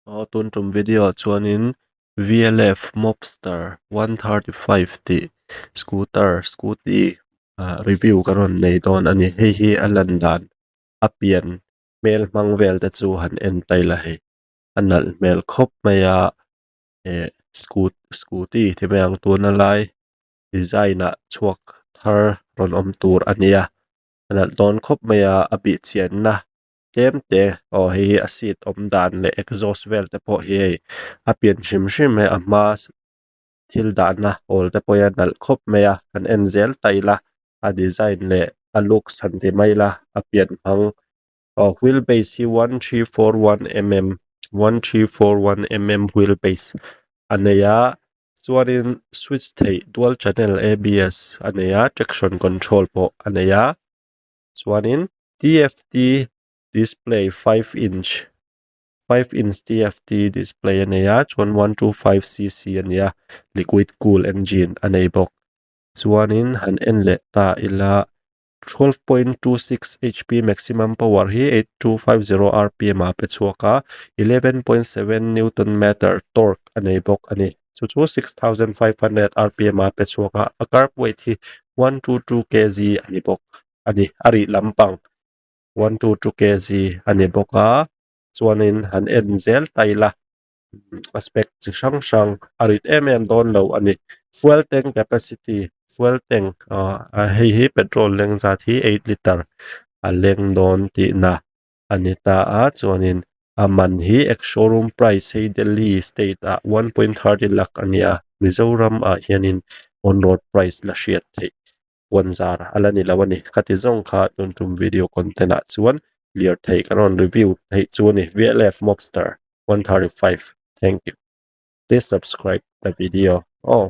Aw tun tum video ah chuanin V L F mobster 135 tih scooter scooty ah review ka rawn nei dawn a ni hei hi a lan dan a pian hmel hmang vel te chu han en ta ila hei a nalh hmel khawp mai a eh scooty ti mai ang tuna lai design ah chhuak thar rawn awm tur a nia a nalh dawn khawp mai a a bih chianna. Tlem te aw hei hi a seat awm dan leh exhaust vel te pawh hi hei a pian hrim hrim hi a hma thil dahna awl te pawh hi a nalh khawp mai a kan en zel ta ila a design leh a looks han ti mai ila a pian hmang aw wheel base hi 1341 mm 1341 mm wheel base a nei a chuanin switch theih dual channel A B S a nei a traction control pawh a nei a. Chuanin TFT display 5 inch 5 inch TFT display a nei a chuan 125 cc a ni a liquid cool engine a nei bawk chuanin han en leh ta ila 12.26 hp maximum power hi 8250 rpm ah a pe chhuak a 11.7 newton meter torque a nei bawk a ni chu chu 6500 rpm ah a pe chhuak a a curb weight hi 122 kg a ni bawk a ni a rih lampang 122 kg a ni bawk a chuanin han en zel ta ila a spec chi hrang hrang a rit em em dawn lo a ni fuel tank capacity fuel tank ah hei hi petrol leng zat hi 8 litre a leng dawn tihna a ni ta a chuanin a man hi ex showroom price hei Delhi state ah 1.30 lakh a nia Mizoram ah hianin on road price la hriat theih puan zar a la ni lo a ni. Khati zawng kha tun tum video content ah chuan lirthei kan rawn review theih chu a ni VLF Mobster 135 thank you please subscribe the video aw.